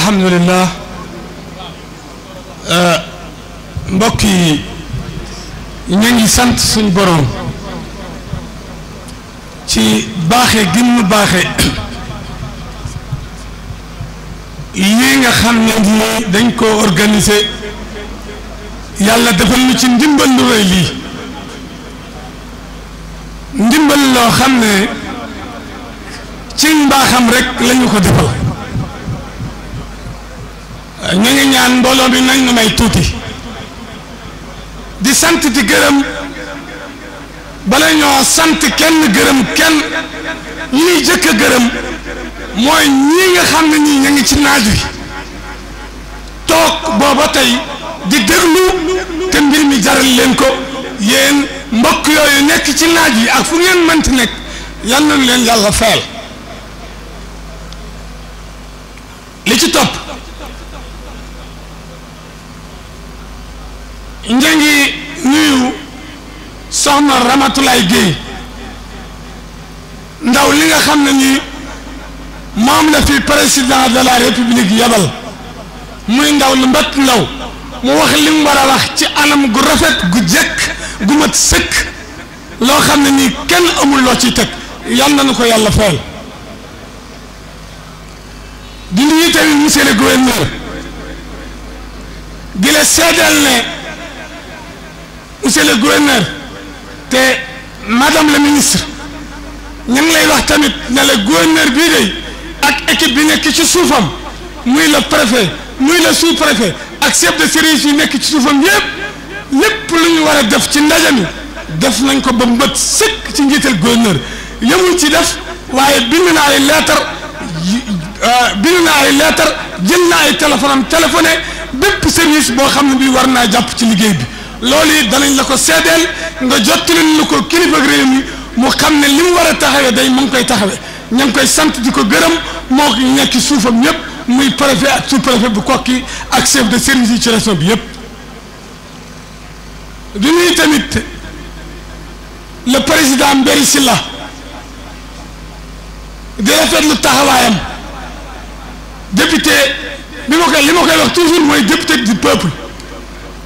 alhamdulillah mbokk yi ñu ngi sant suñu borom ci baaxe gi mu baaxe lii nga xam ne nii dañ ko organiser yàlla defal ñu ci ndimbal lu rëy lii ndimbal loo xam ne ci mbaaxam rek lañu ko defal ñu ngi ñaan mbooloo bi nañ ñu may tuuti di sant di gërëm bala ñoo sant kenn gërëm kenn ñuy jëkk a gërëm mooy ñii nga xam ne ñii ñu ngi ci naaj wi toog booba tey di déglu te mbir mi jaral leen ko yéen mbokk yooyu nekk ci naaj wi ak fu ngeen mënti nekk yal nañu leen yàlla fayal li ci topp ñu ngi nuyu soxna Ramatulaay Géey ndaw li nga xam ne nii moom la fi président de la république yabal muy ndaw lu mbett ndaw mu wax li mu war a wax ci anam gu rafet gu jekk gu mat sëkk loo xam ne nii kenn amul loo ciy teg yal na nu ko yàlla fayal di nuyu tamit monsieur le gouverneur di la seedal ne monsieur le gouverneur te madame la ministre ñu ngi lay wax tamit ne la gouverneur bii de ak équipe bi nekk ci suufam muy le préfet muy le sous-préfet ak chef de service yi nekk ci suufam yépp lépp lu ñu war a def ci ndaje mi def nañ ko ba mbët sëkk ci njiital gouverneur yemul ci def waaye bind na ay lettre jël na ay téléphone am téléphoné bépp service boo xam ne bii war naa jàpp ci liggéey bi loolu it danañ la ko seedeel nga jottali lu ko kilifa réew mi mu xam ne li mu war a taxawee day mu ngi koy taxawee ña ngi koy sant di ko gërëm moo nekk suufam ñëpp muy préfet ak sous-préfet bu Kokki ak chef de service yi ci région bi yëpp. du nuyu tamit le président Mbéri Sylla di rafetlu taxawaayam député li ma koy wax toujours mooy député du peuple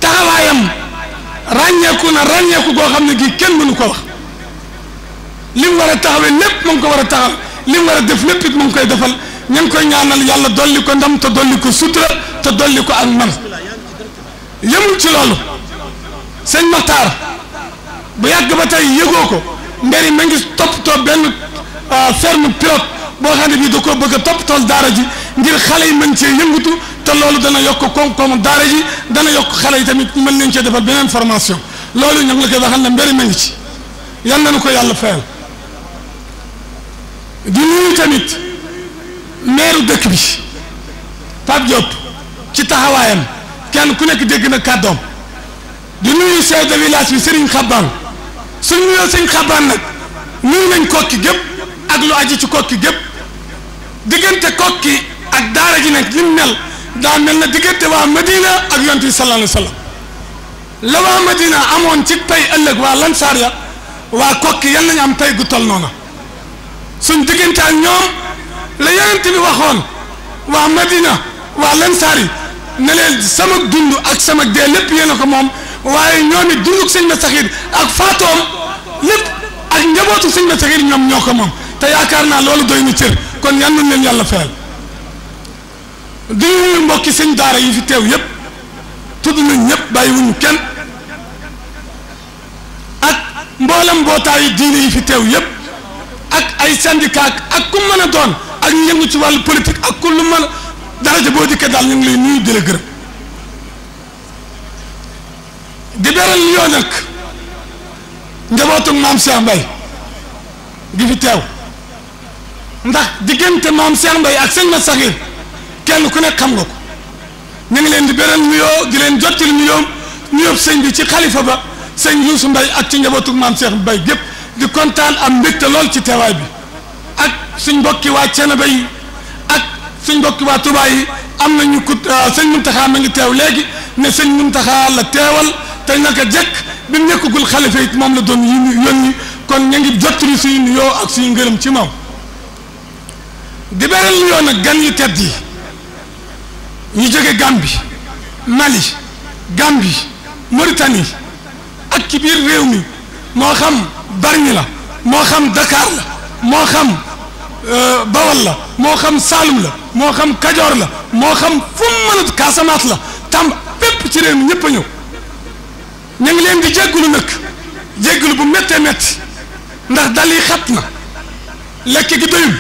taxawaayam. ràññeeku goo xam ne gii kenn mënu ko wax li mu war a taxawee lépp mu ngi ko war a taxaw li mu war a def lépp it mu ngi koy defal ña ngi koy ñaanal yàlla dolli ko ndam te dolli ko sutura te dolli ko ak man yemul ci loolu sëñ Maxtaar bu yàgg ba tey yëgoo ko Mbéri ma ngi toppatoo benn ferme pilote boo xam ne bii da koo bëgg a toppatool daara ji ngir xale yi mën cee yëngutu te loolu dana yokk koom-koomu daara ji dana yokk xale yi tamit mën nañ cee defal beneen formation loolu ñu ngi la koy waxal ne Mbéri ma ngi ci yal nañu ko yàlla fayal di nuyu tamit maire dëkk bi Pape Diop ci taxawaayam kenn ku nekk dégg na kàddoom di nuyu chef de village bi Serigne Xabaan suñ nuyoo Serigne Xabaan nag nuyu nañ Kokki gépp ak lu aji ci Kokki gépp diggante Kokki ak daara ji nekk lim mel daa mel na diggante waa Madina ak yonent bi sallallahu alayhi wa sallam la waa Madina amoon ci pay ëllëg waa Lansaar ya waa Kokki yal nañu am pay gu tol noona suñ diggante ak ñoom la yonent bi waxoon waa Madina waa Lansaar yi ne leen sama dund ak sama dee lépp yéen a ko moom waaye ñoom it dunduk sëñ ma saxiir ak faatoom lépp ak njabootu sëñ ma saxiir ñoom ñoo ko moom te yaakaar naa loolu doy na cër kon yal nañ leen yàlla fayal di nuyu mbokki sëñ daara yi fi teew yépp tudd nañ ñëpp bàyyiwuñu kenn ak mboolem mbootaayu diine yi fi teew yépp ak ay syndicat ak ku mën a doon ak ñu yëngu ci wàllu politique ak ku lu mën a daraja boo dikkee daal ñu ngi lay nuyu di la gërëm di beral yoo nag njabootu maam Cheikh Mbaye gi fi teew ndax diggante maam Cheikh Mbaye ak sëñ ma saxiir kenn ku nekk xam nga ko ñu ngi leen di beral nuyoo di leen jottali nuyoo sëñ bi ci xalifa ba sëñ Youssou Mbaye ak ci njabootu maam Cheikh Mbaye gépp di kontaan am mbégte lool ci teewaay bi ak suñ mbokki waa Thiénaba yi ak suñ mbokki waa Touba yi am nañu ko sëñ Muntaxa ma ngi teew léegi ne sëñ Muntaxa la teewal te naka jekk bi mu nekkagul xalifa it moom la doon yónni kon ñu ngi jottali suñu nuyoo ak suñu ngërëm ci moom di beral nuyoo nag gan yu tedd yi ñu jóge Gambie Mali Gambie Mauritanie ak ci biir réew mi moo xam Bargny la moo xam Dakar la moo xam Bawol la moo xam Saalum la moo xam Kajoor la moo xam fu mu mën a Casamance la Tamba bépp ci réew mi ñëpp a ñëw ñu ngi leen di jéggulu nag jéggulu bu méttee métti ndax dal yi xat na lekk gi doyul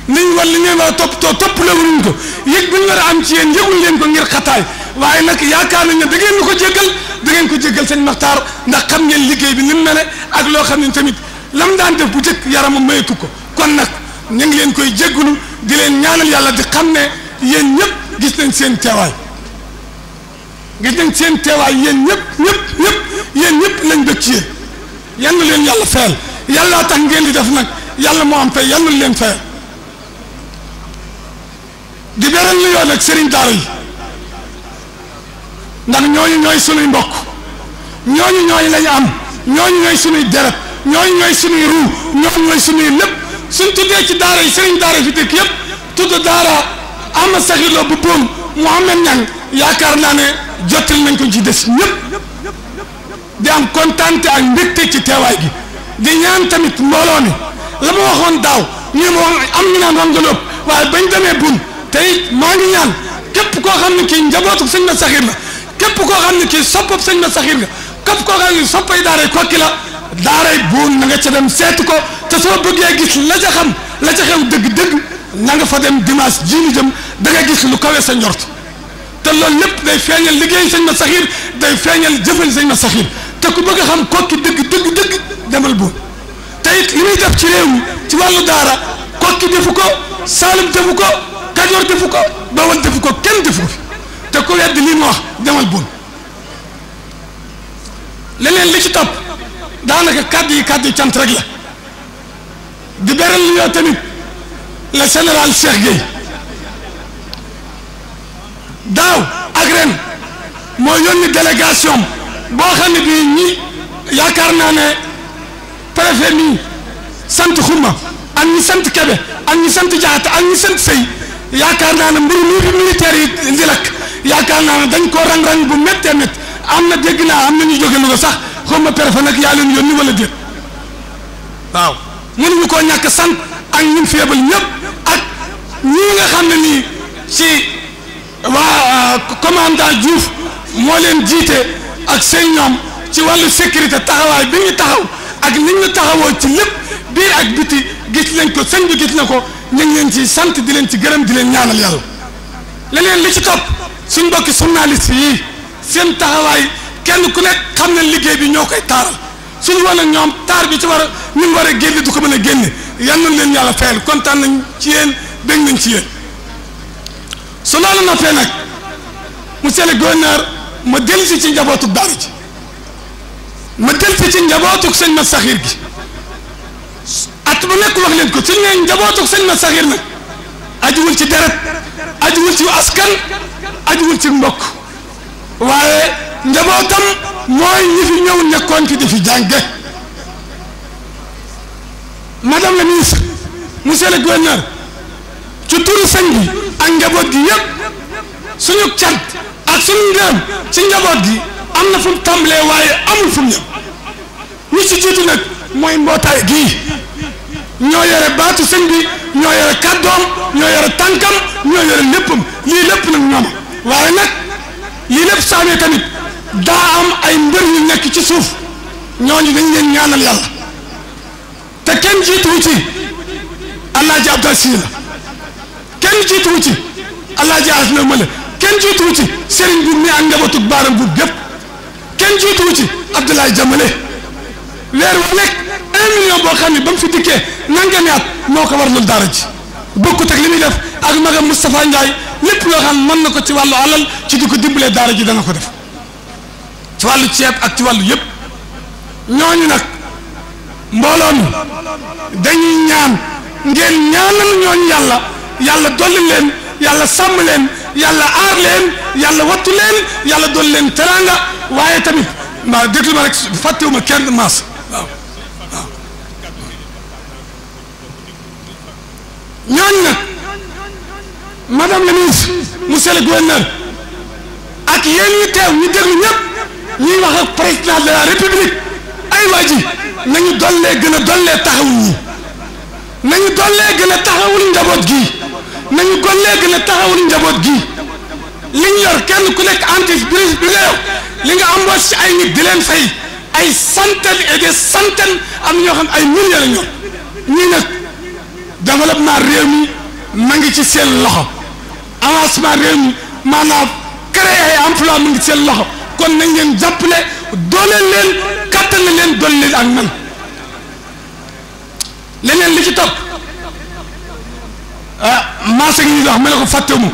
niñ war li ngeen war a toppatoo toppalewuñ ko yëg bu ñu war a am ci yéen yëguñ leen ko ngir xataay waaye nag yaakaar nañ ne da ngeen ñu ko jéggal da ngeen ko jéggal sëñ Maxtaar ndax xam ngeen liggéey bi ni mu mel ak loo xam ne tamit lam daan def bu jëkk yaramam mayetu ko kon nag ñu ngi leen koy jéggulu di leen ñaanal yàlla di xam ne yéen ñëpp gis nañ seen teewaay gis nañ seen teewaay yéen ñëpp yéen ñëpp lañ bëgg ci yéen yal na leen yàlla fayal yàlla tax ngeen di def nag yàlla moo am fay yal na leen fayal di beral lu yoon ak sëriñ daara yi ndax ñooñu ñooy sunuy mbokk ñooñu ñooy lañu am ñooñu ñooy sunuy deret ñooñu ñooy sunuy ruu ñooñu ñooy sunuy lépp suñ tuddee ci daara yi sëriñ daara yi fi dëkk yëpp tudd daara Ahmad Sakhir Lo bu Boom Mouhamed Niang yaakaar naa ne jottali nañ ko ci des ñëpp di am kontaante ak mbégte ci teewaay gi di ñaan tamit mbooloo mi la ma waxoon daaw ñu ma am ñu naan wax nga lépp waaye bañ demee bun tey maa ngi ñaan képp koo xam ne kii njabootu sëñ Mat Sakhir la képp koo xam ne kii soppab sëñ Mat Sakhir nga képp koo xam ne soppay daaray Kokki la daaray buun na nga ca dem seetu ko te soo bëggee gis la ca xam la ca xew dëgg-dëgg na nga fa dem dimanche ji ñu jëm da nga gis lu kawe sa njort te loolu lépp day feeñal liggéey sëñ Mat Sakhir day feeñal jëfal sëñ Mat Sakhir te ku bëgg a xam Kokki dëgg demal buun te it li muy def ci réew mi ci wàllu daara Kokki defu ko Saalum defu ko Kajoor defu ko Bawol defu ko kenn defu ko fi te ku wedd lii ma wax demal buun leneen li ci topp daanaka kàddu yi cant rek la di beral li yoo tamit le général Cheikh Gueye daaw ak ren moo yónni délégation boo xam ne bii ñi yaakaar naa ne préfet mi sant Xuma ak ñi sant Kebe ak ñi sant Jaxate ak ñi sant Sey yaakaar naa ne mburu mi bi militaire yi di lakk yaakaar naa ne dañ koo rang-rang bu méttee métti am na dégg naa am na ñu jóge Louga sax xawma préfet nag yaa leen yónni wala déet waaw mënuñu koo ñàkk sant ak ñun feebal ñëpp ak ñii nga xam ne nii ci waa commandant Diouf moo leen jiite ak seen ñoom ci wàllu sécurité taxawaay bi ñu taxaw ak ni ñu taxawoo ci lépp biir ak biti gis nañ ko sëñ bi gis na ko ñu ngi leen ci sant di leen ci gërëm di leen ñaanal yàlla leneen li ci topp suñ mbokki journaliste yi seen taxawaay kenn ku nekk xam ne liggéey bi ñoo koy taaral suñu wane ñoom taar bi ci war a ni mu war a génne du ko mën a génne yal nañ leen yàlla fayal kontaan nañ ci yéen bég nañ ci yéen su loolu noppee nag monsieur le gouverneur ma dellusi ci njabootu daara ji ma dellusi ci njabootu sëñ Mat Sakhir gi at bu nekk wax leen ko suñ ne njabootu sëñ Mat Sakhir nag ajuwul ci deret ajuwul ci askan ajuwul ci mbokk waaye njabootam mooy ñi fi ñëw nekkoon fi di fi jànge madame la ministre monsieur le gouverneur ci turu sëñ bi ak njaboot gi yëpp suñu cant ak suñu ngërëm ci njaboot gi am na fu mu tàmbalee waaye amul fu mu ñëw ñi ci jiitu nag mooy mbootaay gii ñoo yore baatu sëñ bi ñoo yore kàddoom ñoo yore tànkam ñoo yore léppam lii lépp nag ñoom waaye nag lii lépp saamee tamit daa am ay mbir yu nekk ci suuf ñooñu dañ leen ñaanal yàlla te kenn jiituwu ci Alaaji Abdou Si la kenn jiituwu ci Alaaji Asna Mala kenn jiituwu ci Serigne Boub mi ak njabootu Baaram Boub gépp kenn jiituwu ci Abdoulaye Jamale weer wu nekk 1 million boo xam ne ba mu fi dikkee nangami at moo ko war loolu daara ji bokkut ak li muy def ak magam Moustapha Ndiaye lépp loo xam mën na ko ci wàllu alal ci di ko dimbalee daara ji dana ko def ci wàllu ceeb ak ci wàllu yëpp ñooñu nag mbooloo mi dañuy ñaan ngeen ñaanal ñooñu yàlla dolli leen yàlla sàmm leen yàlla aar leen yàlla wattu leen yàlla dolli leen teraanga waaye tamit ma déglu ma rek fàttewuma kenn maas waaw waaw ñooñu nag madame la ministre monsieur le gouverneur ak yéen ñi teew ñu déglu ñëpp ñuy wax ak président de la république ay waa ji nañu dollee gën a dollee taxawul ñi nañu dollee gën a taxawul njaboot gi nañu dollee gën a taxawul njaboot gi li ñu yor kenn ku nekk entreprise bi nga yor li nga embauché ci ay nit di leen fay ay centaines et des centaines am ñoo xam ay millions la ñor ñii nag développement réew mi ma ngi ci seen loxo avancement réew mi maanaam créer ay emploi mu ngi ci seen loxo kon nañ leen jàppale dooleel leen kattan leen doole leen ak man leneen li ci topp marché gi ñuy wax ma ne ko fàttewuma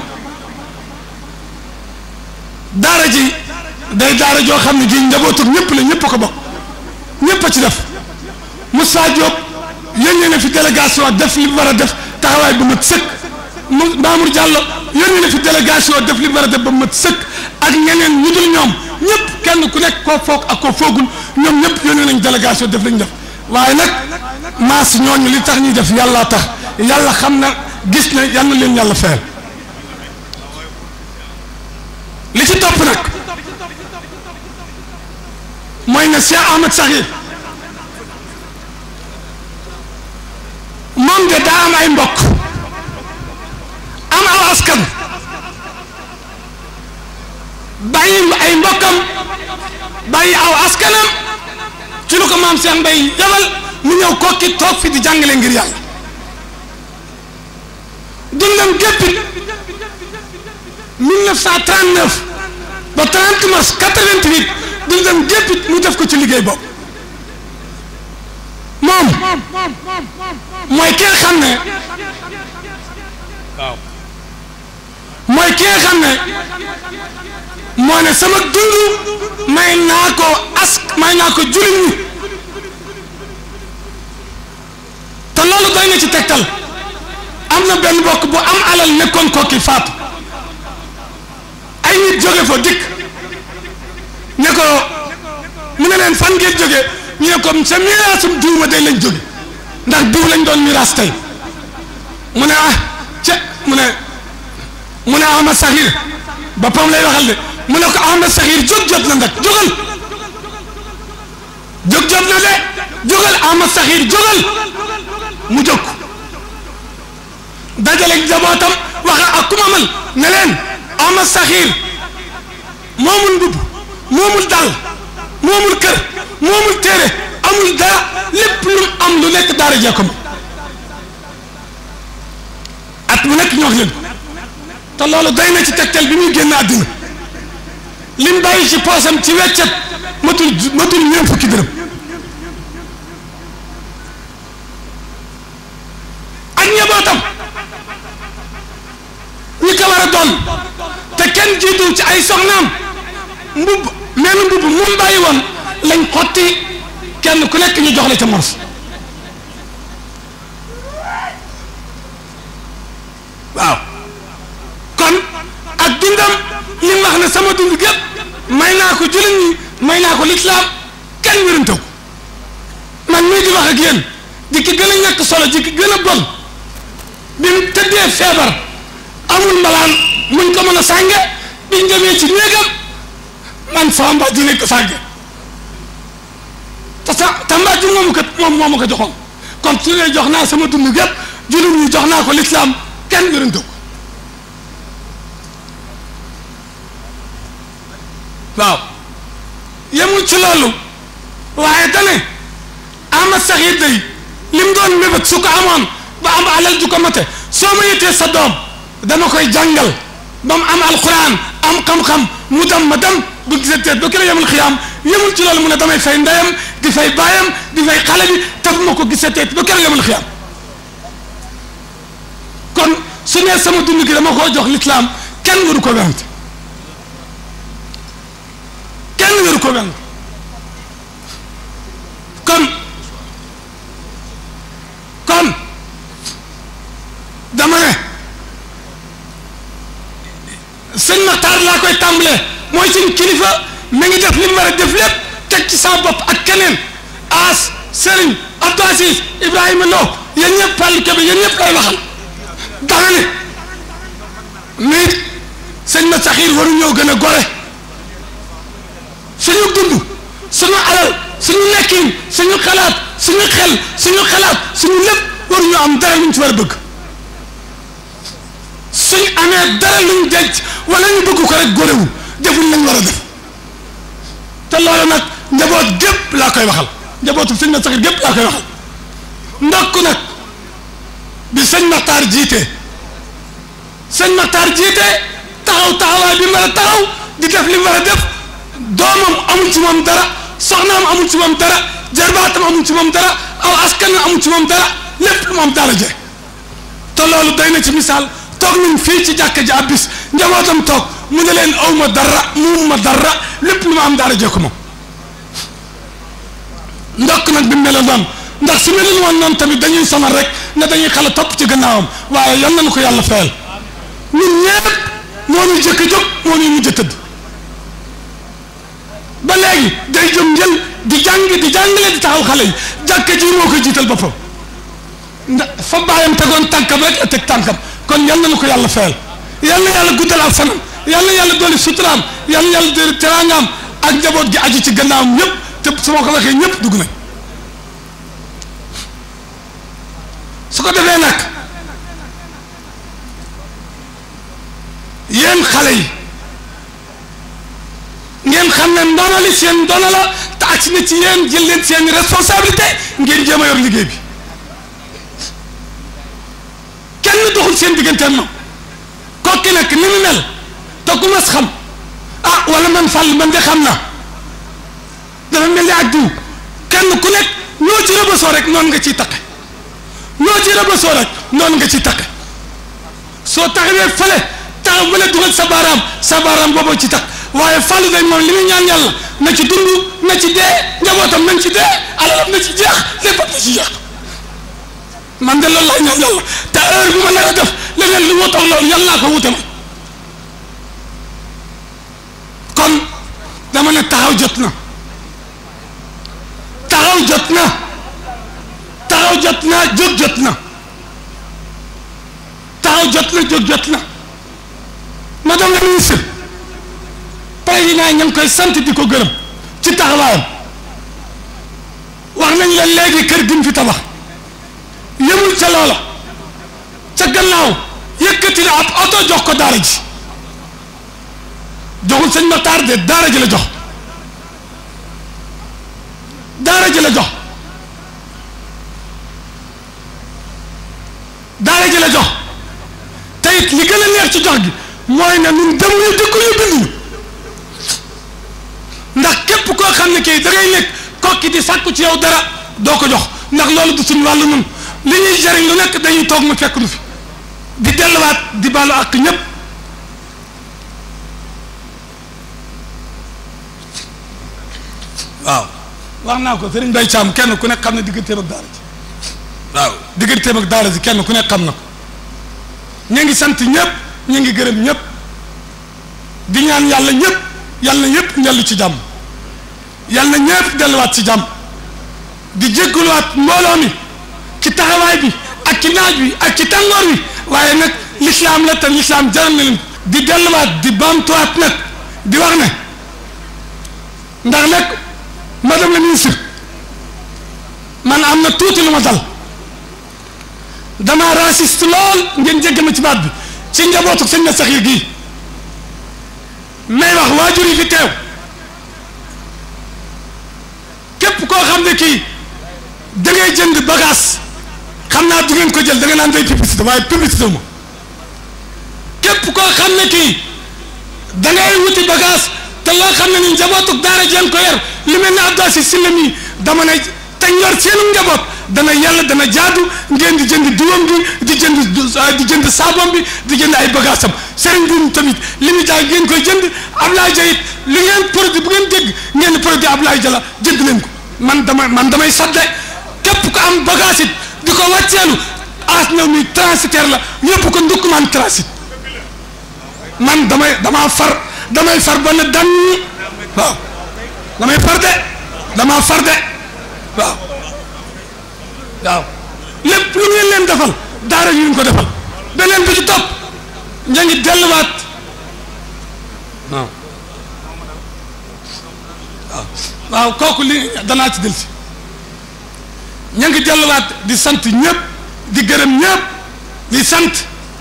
daara ji day daara joo xam ne ji njabootu ñëpp la ñëpp a ko bokk ñëpp a ci def Moussa Diop yónnee na fi délégation def li mu war a def taxawaay ba mat sëkk Mamour Diallo yónnee na fi délégation def li mu war a def ba mat sëkk ak ñeneen ñu dul ñoom ñëpp kenn ku nekk koo foog ak koo foogul ñoom ñëpp yónnee nañ délégation def lañ def waaye nag maas ñooñu li tax ñuy def yàlla tax yàlla xam na gis na yal na leen yàlla fayal li ci topp nag mooy ne Cheikh Ahmed Sakhir moom de daa am ay mbokk am aw askan bàyyi ay mbokkam bàyyi aw askanam ci lu ko maam Cheikh Mbaye yebal mu ñëw kokki toog fi di jàngale ngir yàlla dundam géppit 1939 ba 30 mars 88 dundam géppit mu def ko ci liggéey boobu moom mooy ki nga xam ne waaw mooy ki nga xam ne moo ne sama dund may naa ko jullit ñi te loolu doy na ci tegtal am na benn bokk bu am alal nekkoon kooki faatu ay nit jóge fa dikk ne ko mu ne leen fan ngeen jóge ñu ne ko sa miraasum diw ma day lañ jóge ndax diw lañ doon miraas tey mu ne mu ne Ahmed Sakhir boppam lay waxal de mu ne ko Ahmed Sakhir jóg jot na nag jógal jóg jot na de jógal Ahmed Sakhir jógal mu jóg dajale jabootam waxa ak kuma mal ne leen Ahmed Sakhir moomul mbubb moomul dal moomul kër moomul téere amul dara lépp lu am lu nekk daara jee ko moom at mu nekk ñu wax leen te loolu doy na ci tegtal bi muy génn àddina lim bàyyi ci poosam ci weccet matul ñeent fukki dërëm ak njabootam ñi ko war a doon te kenn jiitu ci ay soxnaam menn mbubb moom bàyyi woon lañ xotti kenn ku nekk ñu jox la ca mors waaw kon ak dundam li mu wax ne sama dund gépp may naa ko jullit ñi may naa ko lislaam kenn wérantaw ko man mii di wax ak yéen di ki gën a ñàkk solo di ki gën a bon bi mu tëddee feebar amul mbalaan muñ ko mën a sànge biñ demee ci néegam man sama mbaaj ji nekk sànge te mbaaj ji moomu ko joxoon kon su ne jox naa sama dund gépp jullit ñi jox naa ko lislaam kenn wérantaw ko waaw yemul ci loolu waaye dane Ahmed Sakhir day lim doon mébét su ko amoon ba am alal ju ko mate soo ma yëtee sa doom dama koy jàngal ba mu am alquran am xam-xam mu dem ma dem bu gisatee ba kii la yemul xiyaam yemul ci loolu mu ne damay fay ndeyam di fay baayam di fay xale bi te bu ma ko gisatee ba kii la yemul xiyaam kon su ne sama dund gi dama koo jox lislaam kenn waru ko werante kenn waru ko werante kon dama ne sëñ Maxtaar laa koy tàmbalee mooy suñ kilifa mi ngi def li mu war a def lépp teg ci sa bopp ak keneen As Serigne Abdou Aziz Ibrahima Lo yéen ñëpp Fallou Kébé yéen ñëpp koy waxal dama ne nit sëñ ma saxiir waruñoo gën a gore suñu dund suñu alal suñu nekkin suñu xalaat suñu xel suñu xalaat suñu lépp waruñu am dara luñ ci war a bëgg suñ amee dara luñ denc wala ñu bëgg ko rek góorewul deful lañ war a def te loolu nag njaboot gépp laa koy waxal njabootu sëñ ma saxiir gépp laa koy waxal ndokk nag bi sëñ Maxtaar jiite sëñ Maxtaar jiite taxaw taxawaay bi mën a taxaw di def li mu war a def doomam amul ci moom dara soxnaam amul ci moom dara jarbaatam amul ci moom dara aw askan amul ci moom dara lépp lu moom daara je te loolu doy na ci misaal toog nañ fii ci jàkka ji ab bis njabootam toog mu ne leen aw ma dara muuma dara lépp lu ma am daara je ko moom ndokk nag bi mu mel noonu ndax su melul woon noonu tamit dañuy sonal rek ne dañuy xala topp ci gannaawam waaye yal nañu ko yàlla fayal ñun ñëpp moo ñu jëkk a jóg moo ñu mujj a tëdd ba léegi day jóg njël di jàngale di taxaw xale yi jàkka ji moo koy jiital boppam ndax fa baayam tegoon tànkam rek a teg tànkam kon yal nañu ko yàlla fayal yal na yàlla guddal ak fanam yal na yàlla dolli suturaam yal na yàlla dolli teraangaam ak njaboot gi aju ci gannaawam ñëpp te su ma ko waxee ñëpp dugg nañ su ko defee nag yéen xale yi ngeen xam ne ndono li seen ndono la te agsi na ci yéen jël leen seen responsabilité ngeen jéem a yor liggéey bi kenn doxul seen digganteem moom kokki nag ni mu mel te ku mas xam ah wala man fàll man de xam na dafa mel ni ak diw kenn ku nekk ñoo ci rëbësoo rek noonu nga ciy taqe ñoo ci rëbësoo rek noonu nga ciy taqe soo taxawee fële taxaw ba le dugal sa baaraam booboo ci tax waaye fàllu day moom li muy ñaan yàlla na ci dund na ci dee njabootam nañ ci dee alalam na ci jeex léppam na ci jeex man de loolu laay ñaan yàlla te heure bi ma nar a def leneen lu wutoog loolu yàlla naa ko wute ma kon dama ne taxaw jot na taxaw jot na taxaw jot na jóg jot na taxaw jot na jóg jot na madame la ministre président ña ngi koy sant di ko gërëm ci taxawaayam wax nañ la léegi kër gi mu fi tabax yëmul ca loola ca gannaaw yëkkati na ab oto jox ko daara ji joxul sëñ Maxtaar de daara ji la jox daara ji la jox daara ji la jox te it li gën a neex ci jox gi mooy ne ñun demuñu dëkkuñu binduñu ndax képp koo xam ne kii da ngay nekk kokki di sàkku ci yow dara doo ko jox ndax loolu du suñu wàllu nun li ñuy jariñ lu nekk dañuy toog mu fekk nu fi di delluwaat di baalu ak ñëpp waaw wax naa ko Serigne Mbaye Thiam kenn ku nekk xam ne digganteem ak daara ji waaw digganteem ak daara ji kenn ku nekk xam na ko ñu ngi sant ñëpp ñu ngi gërëm ñëpp di ñaan yàlla ñëpp yàlla na ñëpp dellu ci jàmm yàlla na ñëpp delluwaat ci jàmm di jégaluwaat mbooloo mi ci taxawaay bi ak ci naaj bi ak ci tàngoor bi waaye nag l'islam la te l'islam jaral na leen di delluwaat di baamtuwaat nag di wax ne ndax nag madame la ministre man am na tuuti lu ma dal damaa raciste lool ngeen jégg ma ci baat bi ci njabootu sëñ na saxiir gii may wax waajur yi fi teew képp koo xam ne kii da ngay jënd bagage xam naa du ngeen ko jël da nga naan day publicité waaye publicité wu ma képp koo xam ne kii da ngay wuti bagage te loo xam ne ni njabootu daara jeen ko yor li mel ne Abdou Aziz Sylla mi dama ne te ñor seenu njaboot dana yàlla dana jaadu ngeen di jënd diwam bi di jënd saabam bi di jënd ay bagage am sëriñ bi tamit li mu jaay ngeen koy jënd Ablaye Dia it li ngeen produit bu ngeen dégg ngeen produit Ablaye Dia la jënd leen ko man damay sadde képp ko am bagage it di ko wàcceelu as na mi transitaire la yóbbu ko ndukkumaan transit man damay far ba ne dan waaw damay far de waaw lépp lu ngeen leen defal daara ñu ko defal beneen bi ci topp ña ngi delluwaat waaw kooku li danaa ci dellusi ña ngi delluwaat di sant ñëpp di gërëm ñëpp di sant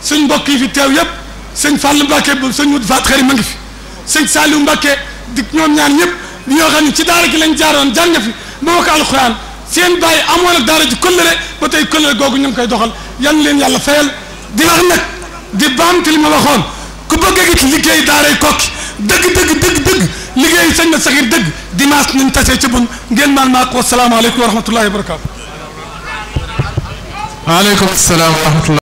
suñ mbokk yi fi teew yëpp sëñ Fall Mbacke sëñ Wut Faat Xari ma ngi fi sëñ Saliou Mbacke di ñoom ñaar ñëpp ñoo xam ne ci daara gi lañ jaaroon jàng fi ba wax alxuraan seen bàyyi amoon ak daara ji këllëre ba tey këllëre googu ñu ngi koy doxal yal na leen yàlla fayal di wax nag di baamtu li ma waxoon ku bëgg a gis liggéey daaray Kokki dëgg liggéey sëñ na saxir dëgg dimanche nañ tasee ci bun ngeen maan maa ko wasalaamaaleykum wa rahmatullahi wa barakaatu. waaleykum salaam wa rahmatulah.